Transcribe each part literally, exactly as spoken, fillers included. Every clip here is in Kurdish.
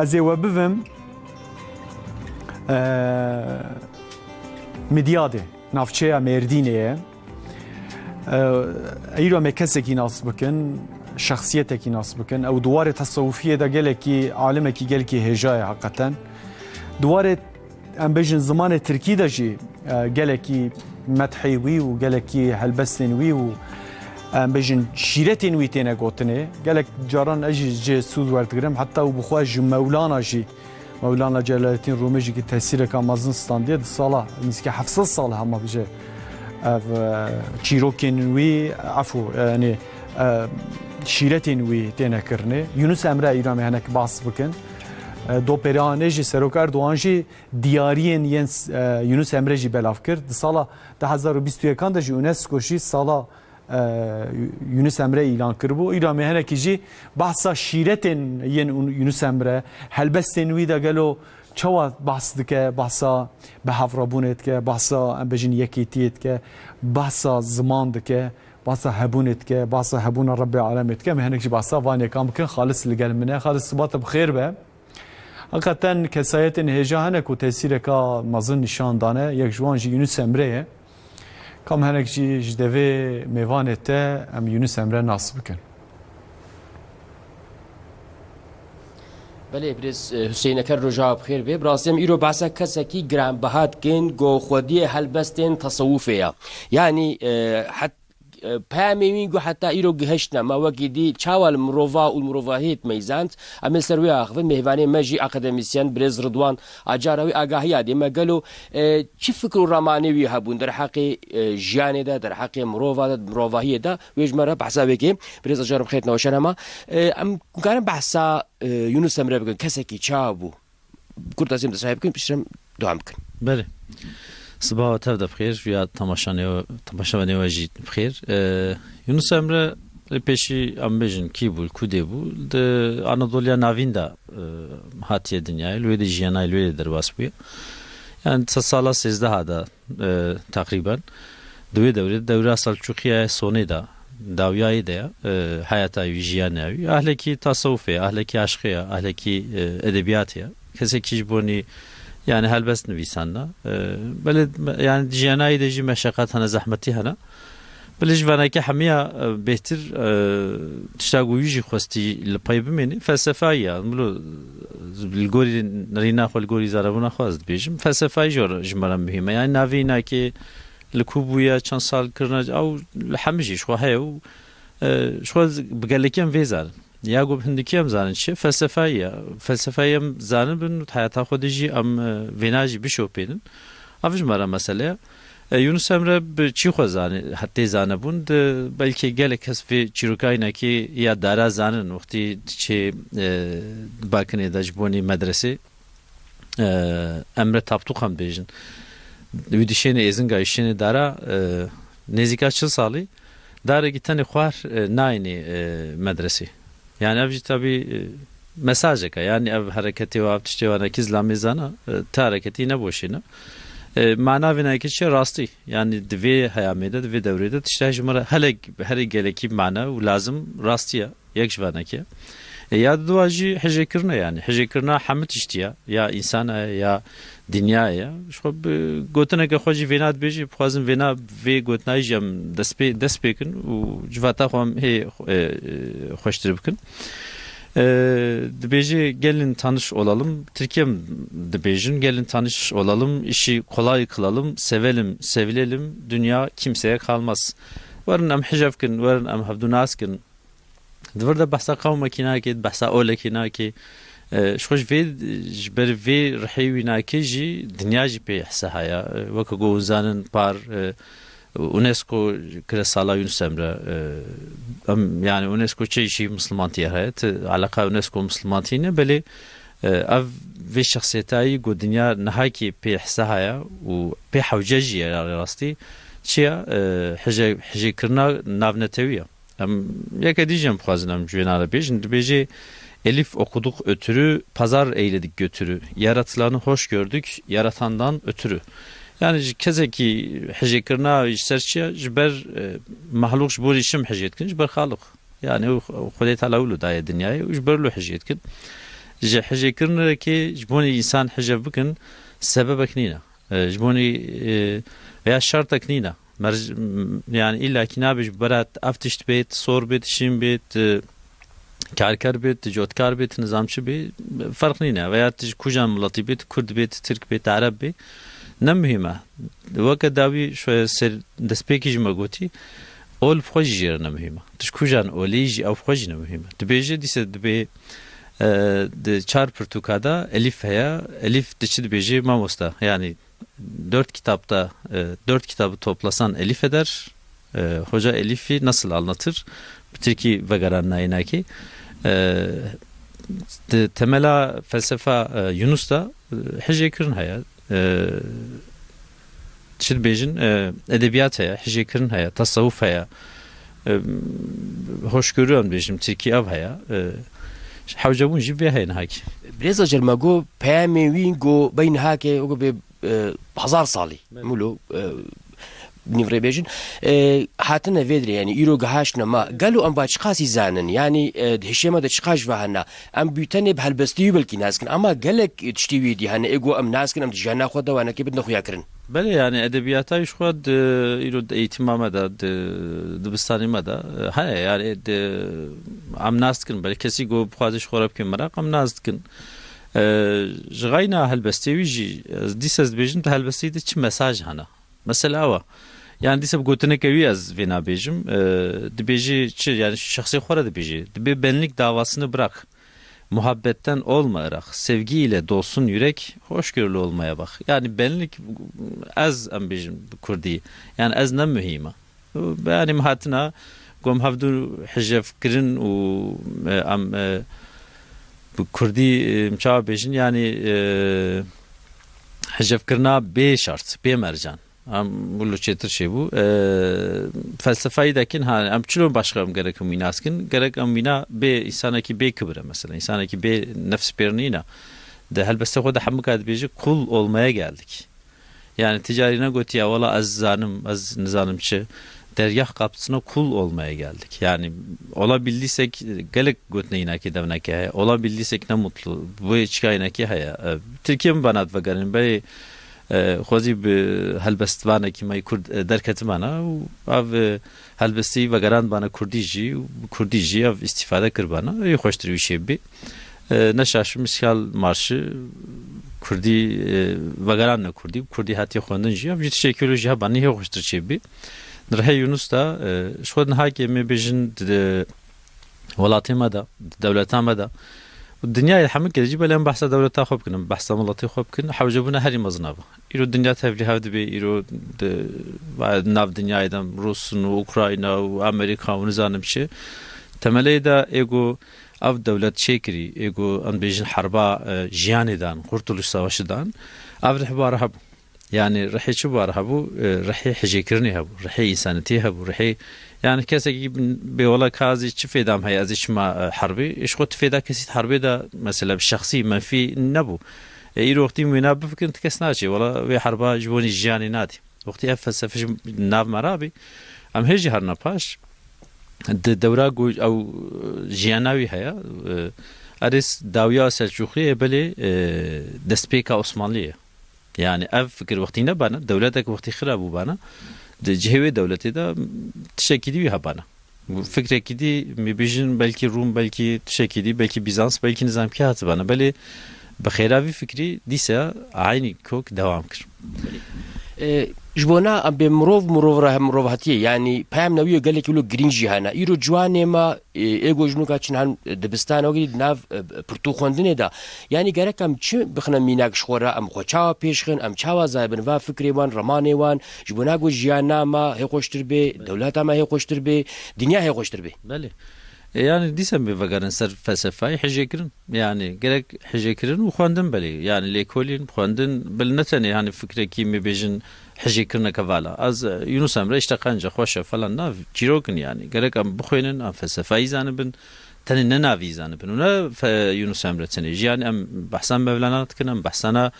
Ez ê we bivim, e, Midyadê, navçeya Mêrdînê ye. E, îro me kesekî nas bikin, şexsiyetekî nas bikin. Ew di warê tesewufiyê de gelekî alimekî gelkî hêja ye heqeten. Di warê, em bêjin, zimanê tirkî de jî, e, gelekî methê wî û gelekî helbestên wî û, em bêjin, şîretên wî têne gotinê. Gelek caran ez jî ji sûd werdigirim. Heta û bi xwe ji Mewlana jî, Mewlana Celaleddîn Rûmî jî ki tesîreka mezin standiye, di sala nîzîkî heft sed sal hema bije ev, e, çîrokên wî, efû, yanî, e, şîretên wî têne kirinê. Yunus Emre îro em ê hinek behs bikin. E, do pêre anê jî Serok Erdogan jî diyariyên yên, e, Yunus Emre jî belav kir. Di sala du hezar û bîst û yekan de jî UNESCO jî sala, e, Yunus Emre îlan kiribû. Îro em ê hinekî jî behsa şîretên yên Yunus Emre, helbestên wî de gelo çawa behs dike, behsa bi hev re bûnê dike, behsa, em bêjin, yekîtiyê dike, behsa ziman dike, behsa hebûnê dike, behsa hebûna Rebbê Alemê dike. Em ê hinek jî behsa van yekan bikin. Xalis li gel min e. Xalis, sibat bi xêr be. Heqeten kesayetên hêja hene ku tesîreka mezin nîşan dane. Yek ji wan jî Yunus Emre ye. Kam hinek jî ji devê mêvanê te em Yunus Emre nas bikin. Belê, birêz, e, Huseyneker, roja bi xêr bê. Bi rastî em îro behsa kesekî giranbiha dikin, ku xwediyê helbestên tesewufê ye. Yanî, e, het-, e, peyamê wî ku heta îro gihiştine me, wekî dî çawa li mirova û li mirovahiyê dimeyzand. Em ê ser wê axivin, mêvanê me jî akademîsyen birêz Ridwan Acar e, wî agahiya dê me. Gelo, e, çi fikr û ramanê wî hebûn derheqê, e, jiyanê de, derheqê mirova de, mirovahiyê de, wê ji me re behsa wê kê. Birêz Acar, bi xêr tine, weşan hema. E, em karin behsa, e, Yunus Emre bikin, kesekî çawa bû? Kurt ez ê em destnîşanê bikin, piştre em dewam bikin. Belê. Sibaha tev de bi xêr, ya temaşanê-, temaşevanê we jî bi xêr. E, Yunus Emre, li pêşî em bêjin kî bû, li ku dê bû, di Anadoliya Navîn de, e, hatiye dinyayê, li wê de jiyana, li wê de derbas bûye. Yani di sala sêzdeh de, e, teqrîben. Di wê dewrê, dewra Selçûqiya Sonê de, dawiyayê de ye, e, heyata wî, jiyana wî. Ahlekî tasewufê ye, ahlekî aşqê ye, ahlekî, e, edebiyatê ye. Kesekî ji bonî, yani, helbest nivîsandina. E, belê, me-, yani, jiyanayê de jî meşeqet hene, zehmetî hene. Belê ji veneke hemiya, e, bêhtir, e, tişta ku wî jî xwestî li pey bimînî, felsefayî ya. Milo, li gorî nerîna xwe, li gorî zanebûna xwe ez dibêjim. Felsefayî jor ji me re muhîm e. Yani navê înakê li ku bûye, çend sal kirine, ew li hemî jî ji xwe heye û, e, ji xwe bi gelekî em vê zanin. Ya ku bi hindikî em zanin çi? Felsefayî ya. Felsefayî em zanibin û di heyata xwe de jî em, e, vêna jî bişopênin. Ev ji me re mesele ye. E, Yunus Emre bi çi xwe zanî, tê zanebûn? Di, belkî gelek kes vê çîrokayînekê ya dara zanin, wextî diçê, e, di bakinê de ji bonî medresê, e, Emre Tapduk em bêjin. Wî dişênê êzinga, dişênê dara, e, nêzîka çil salî, darekî tenê xwar, e, nayênê, e, medresê. Yani ev jî tabî, e, mesajek e. Yani ev hereketê û ev tiştê û hinekî zilamê zana, e, ti hereketî ne boşê ne. E, mana vê hinekê çi? Rastî. Yani di vê heyamê de, di vê dewrê de tişta ji me re helek, herî gelekî mane û lazim rastî ye. Yek ji vanekê. E, ya diduwa jî hijêkirine yani. Hijêkirina hemî tiştî ye. Ya însan e, ya dinya ye. Ji xwe bi gotineke xwe jî vêna dibêjî, bixwazin vêna vê gotinayî jî em dest pê, dest pê kin û civata xwe em hê, e, e, xweştir bikin. E, dibêjê gelin tanış olalım, Tirkiye em dibêjin, gelin tanış olalım, işi kolay kılalım, sevelim, sevilelim, dünya kimseye kalmaz. Werin em hijev kin, werin em hevdû nas kin. Di vir de behsa qewmekî nake, behsa olekî nake. E, ji xwe ji vê, ji ber vê rihê wî nake jî dinya jî pê hise haya. E, weke ku hûn zanin par, e, UNESCO kire sala Yunus Emre. E, em, yani UNESCO çi jî Muslimantiyê heye. Ti eleqa UNESCO Muslimantî ne, belê, e, ev vê şexsiyetayî ku dinya nihakî pê hise haya û pê hewce jî ye rastî. Çi ye? E, hije-, hijêkirina navnetewî ye. Em yeke dî jî em bixwazin em ji wê nare bêjin. Dibêje, "Elif okuduk ötürü, pazar eyledik götürü. Yaratılanı hoş gördük, yaratandan ötürü." Yani ji kesekî hijêkirina ji ser çi ye? Ji ber, e, mexlûq ji bo rîşim hijê dikin, ji ber Xaliq. Yani û Xwedê Teala wilo daye dinyayê û ji ber wilo hijê dikin. Ji hijêkirinekê ji bo nî însan hijev bikin sebebek nîne. E, ji bo nî, e, veya şertek nîne. Merc-, m-, yani îlla kî nabê ji bera ev tişt bêt, sor bêt, şîn bêt, e, karker bêt, cotkar bêt, nizam çi bê, ferq nîne. Veya tu ji kujan miletî bêt, kurd bêt, tirk bêt, ereb bê. Ne muhîm e. Weke dawî şoye ser destpêkî jî me gotî, ol bi xwe jî jê re ne muhîm e. Tu ji kujan olî jî ew bi xwe jî ne muhîm e. Dibêje dîse dibê, e, di çar pirtûka de elîf heye. Elîf di çi dibêje mamosta? Yani dört kitapta, e, dört kitabı toplasan elif eder. E, hoca elifi nasıl anlatır? Bi tirkî vegeran nayînakî. E, di temela felsefa, e, Yunus da, e, hijêkirin heye. E, çi dibêjin, e, edebiyat heye, hijêkirin heye, tasawuf heye. E, hoşgörü em dibêjin, tirkî ev heye. E, hewcebûn jî vê heye nihakî. Birêz Acar me got, peyamê wî got, bey nihakê, weke bê, e, hezar salî. Evet. Mulo, e, nîv rê bêjin. E, hatine vê dirê, yani îro gihaştine ma. Gelo em va çiqasî zanin? Yani, e, di hişê me de çiqas ji ve hene? Em bî tenê bi helbestî wî belkî nas kin, ama gelek tiştî wî dî hene. Ê got em nas kin, em di jiyana xwe de wanekê bidine xuyakirin. Belê, yani edebiyata ji xwe di, îro di eğitima me de, di dibistanê me de, e, heye, yani di, em nas dikin. Belê kesî got bixwaze ji xwe re bike meraq, em nas dikin. E, ji xayna helbestê wî jî, ez dîsa ez dibêjim, di helbestê de çi mesaj hene? Mesela ew e. Yani dîsa bi gotineke wî ez vê nabêjim. E, dibêjî çi? Yani şexsê xwe re dibêjî. Dibê benlik davasını bırak. Muhabbetten olma Irak. Sevgi ile dolsun yürek. Hoşgörülü olmaya bak. Yani benlik ez em bêjim bi kurdî. Yani ez ne muhîm e. Yani em hatina, got em hevdû hijevkirin û, e, em, e, bi kurdî, e, em çawa bêjin, yani, e, hijevkirina bê şert, bê mercan. Em wilo çêtir çêbû. E, felsefayî dekin, ha, em çilo başka em gerek em wî nas kin? Gerek em wîna bê, însanekî bê kibir e mesela, însanekî bê nefs pêr nîne. Di helbestê xwe de hemika dibêje kul olmaya geldik. Yani ticarî negotiya wela ez zanim, ez nizanim çi. Dergah kapısına kul olmaya geldik. Yani olabildiysek, gelek gotineyînakê devinekê heye. Olabildiysek ne mutlu. Bu çikayînakê heye. E, Tirkiye min bana vegerin. Belê, e, xwezî bi helbestvanekî me yê Kurd, e, derketimana û ev, e, helbestî vegerandibana Kurdî jî û bi Kurdî jî ev îstîfade kiribana. Ê xweştir wî şê bî. E, neşaşim Îstiklal Marşı Kurdî, e, vegeran ne Kurdî, Kurdî hatiye xwendin jî, ev jî tiştekî wilo jî heba nî hê xweştir çêbî. Rihê Yunus da, e, ji xwe niha ke em ê bêjin di, di welatê me de, di dewleta me de, û dinyayê hemû kerê jî belê em behsa dewleta xwe bikin, em behsa miletê xwe bikin, hewcebûna herî mezin ev e. Îro dinya tevlîhev dibe, îro di, di nav dinyayê de Rûs û Ukrayna û Amerîka û nizanim çi. Temelê de ê ku ev dewlet çêkirî, ê ku em bêjin herba, e, jiyanê dan, Kurtuluş Savaşı dan, ev rih bi re hebû. Yani rihê çi bi re hebû? E, rihê hijêkirinê hebû, rihê însanetiyê hebû, rihê, yani kesekî bê wela ka ez ê çi fêdam heye, ez ê çima, e, herbê? Ê ji xwe tu fêda kesî di herbê de, mesela bi şexsî, menfî nebû. E, îro wextî em wêna bifikirin, ti kes naçê, wela wê herba ji bo nî jiyanê nadî. Wextî ev felsefe ji nav me rabî, em hê jî herine paş. Di dewra ku ew, e, jiyana wî heye, e, erê s-, dawiya Selçûqiyê belê, e, destpêka Osmanliyê ye. Yani ev fikir wextî nebana, dewletek wextî xira bûbana, di cihê wê dewletê de tiştekî dî wî hebana. Fikrekî dî, em bêjin belkî Rûm, belkî tiştekî dî, belkî Bîzans, belkî nizamkî hatibana. Belê bi xêra vî fikrî dîsa eynî kok dewam kir. E, ji bona em bê mirov, mirov re mirov hatiye, yanî peyam newî gelekî wilo girîng jî hene. Îro ciwanê me, e, ê ku ji nûka çin hen dibistan, wekî di nav, e, pirtû xwendinê de. Yanî gerek em çi bixine mînak ji xwe re, em xwe çawa pêş xin, em çawa zayê bin va fikrê wan, remanê wan, ji bona ku jiyana me hê xweştir bê, dewleta me hê xweştir bê, dinya hê xweştir bê. Belê. E, yani dîsa em bê vegerin ser felsefayê hijêkirin. Yani gerek hijêkirin û xwendin belê. Yani lêkolîn, xwendin, bil ne tenê hani fikrekî em bêjin hijêkirineke vala. Ez, e, Yunus Emre işte qenc e, xweş e falan, na çîrok in yani. Gerek em bixwînin, em felsefeyî zanibin, tenê ne navî zanibin. Û ne fe-, Yunus Emre tenê. Jî yani em behsa Mevlana dikin, em behsana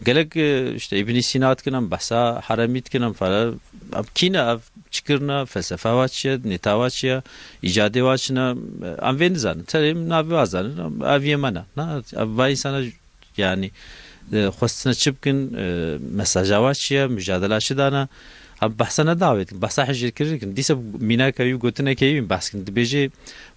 gelek, e, işte Îbnî Sîna dikin, em behsa Heremî dikin, em fela, em kî ne ev çi kirine, felsefa wa çi ye, nêta wa çi ye, îcadê wa çi ne, em vê nizanin. Terê min navê wa zanin, ev yê me ne. Na, ev va însana, yanî, e, xwestine çi bikin, e, mesaja wa çi ye, mücadela çi dane. Em behsa ne dawê dikin, behsa hijêrkirin dikin. Dîsa mînaka wî, gotineke wî behs kin. Dibêje,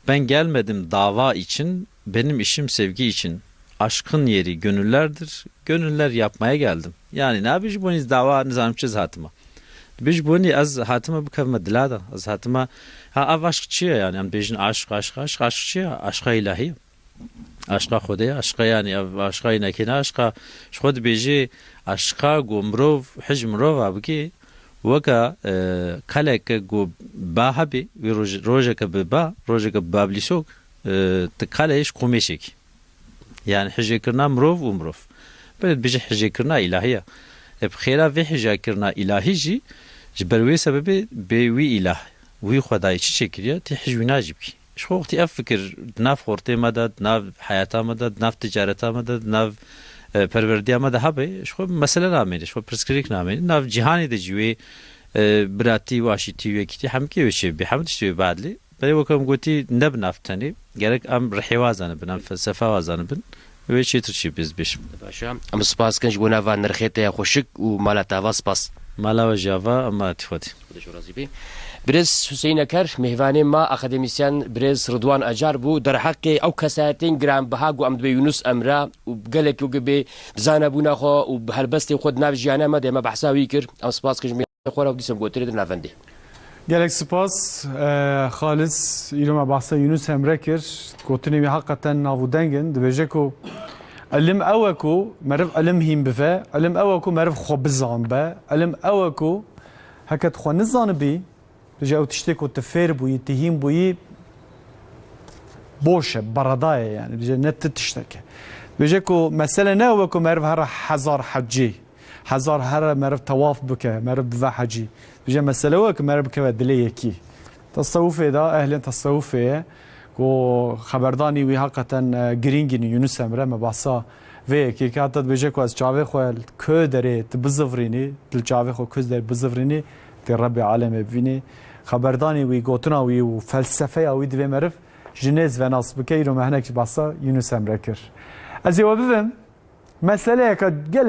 "Ben gelmedim dava için, benim işim sevgi için. Aşkın yeri gönüllerdir, gönüller yapmaya geldim." Yanî, nabêje ji bo nî dawa, nizanim çi, ez hatime. Dibêje, "Ji bo nî ez hatime bikevime dila de. Ez hatime." Ha, ev aşk çi ye yanî? Em dibêjin aşk, aşk, aşk, aşk çi ye? Aşka îlahî ye. Aşka Xwedê ye, aşka, yanî, ev aşka înekê ne, aşka, ji xwe dibêjê, aşka ku mirov hij mirova bike, weke, e, kaleke ku ba hebe, wê roj-, rojeke bi ba, rojeke bi bablîsok, e, tu kalê ji qûmêşekî. Yanî hijêkirina mirov û mirov. Belê dibêje hijêkirina îlahî ye. E, bi xêra vê hijêkirina îlahî jî ji ber wê sebebê bê wî îlah, wî xwedayî çi çêkiriye, tê hij wîna jî bikî. Ji xwe wextî ev fikir di nav xortê me de, di nav heyata me de, di nav ticareta me de, di nav, e, perwerdiya me de hebe, ji xwe mesele namêne, ji xwe pirsgirêk namêne. Nav cîhanê de jî wê, e, biratî û aşîtî û yekîtî hemikê wê çêbibê, hemû tiştê wê biedlê. Belê weke min gotî, ne bi nav tenê. Gerek em rihê wa zanibin, em felsefa wa zanibin. Wê çêtir çêbibê, ez dibêjim. Baş e. Em spas dikin ji bo nava nirxê te ya xweşik û mala te ava, spas. Mala we jî ava, ema tî xwedî. Xwedê ji we razî bê. Birêz Huseyîn Eker, mêvanê me, akademîsyen birêz Ridwan Acar bû. Derheqê ew kesayetên giranbiha ku em dibê Yunus Emre û gelekî ku bê bi zanebûna xwe û bi helbestên xwe di nav jiyana me de me behsa wî kir. Em spas dikin ji xwe re û dîsa bi gotinê di navendê. Gelek spas, e, Xalis, îro me behsa Yunus Emre kir. Gotinê wî heqeten nav û deng in. Dibêje ku ilim ew e ku meriv ilim hîn bive, ilim ew e ku meriv xwe bizanbe, ilim ew e ku heke tu xwe nizanibî, dibêje ew tiştê ku tu fêr bûyî, tu hîn bûyî, boş e, bereda ye yani. Dibêje ne tu tiştek e. Dibêje ku mesele ne ew e ku meriv here hezar hecî, hezar here meriv tewaf bike, meriv bive hecî. Dibêje mesele ew e ku meriv bikeve dilê yekî. Tesewufê de, ehlên tesewufê ye ku xeberdanî wî heqeten, e, girîng in. Yunus Emre, me behsa vê yekê kir, heta dibêje ku ez çavê xwe li ku derê tu bizivirînî, tu li çavê xwe ku derê bizivirînî, tê Rebbê alemê bivînî. Xeberdanî wî, gotina wî û felsefeya wî divê meriv ji nêz ve nas bike. Îro me hinek jî behsa Yunus Emre kir. Ez ê we bibim meseleyeke gelek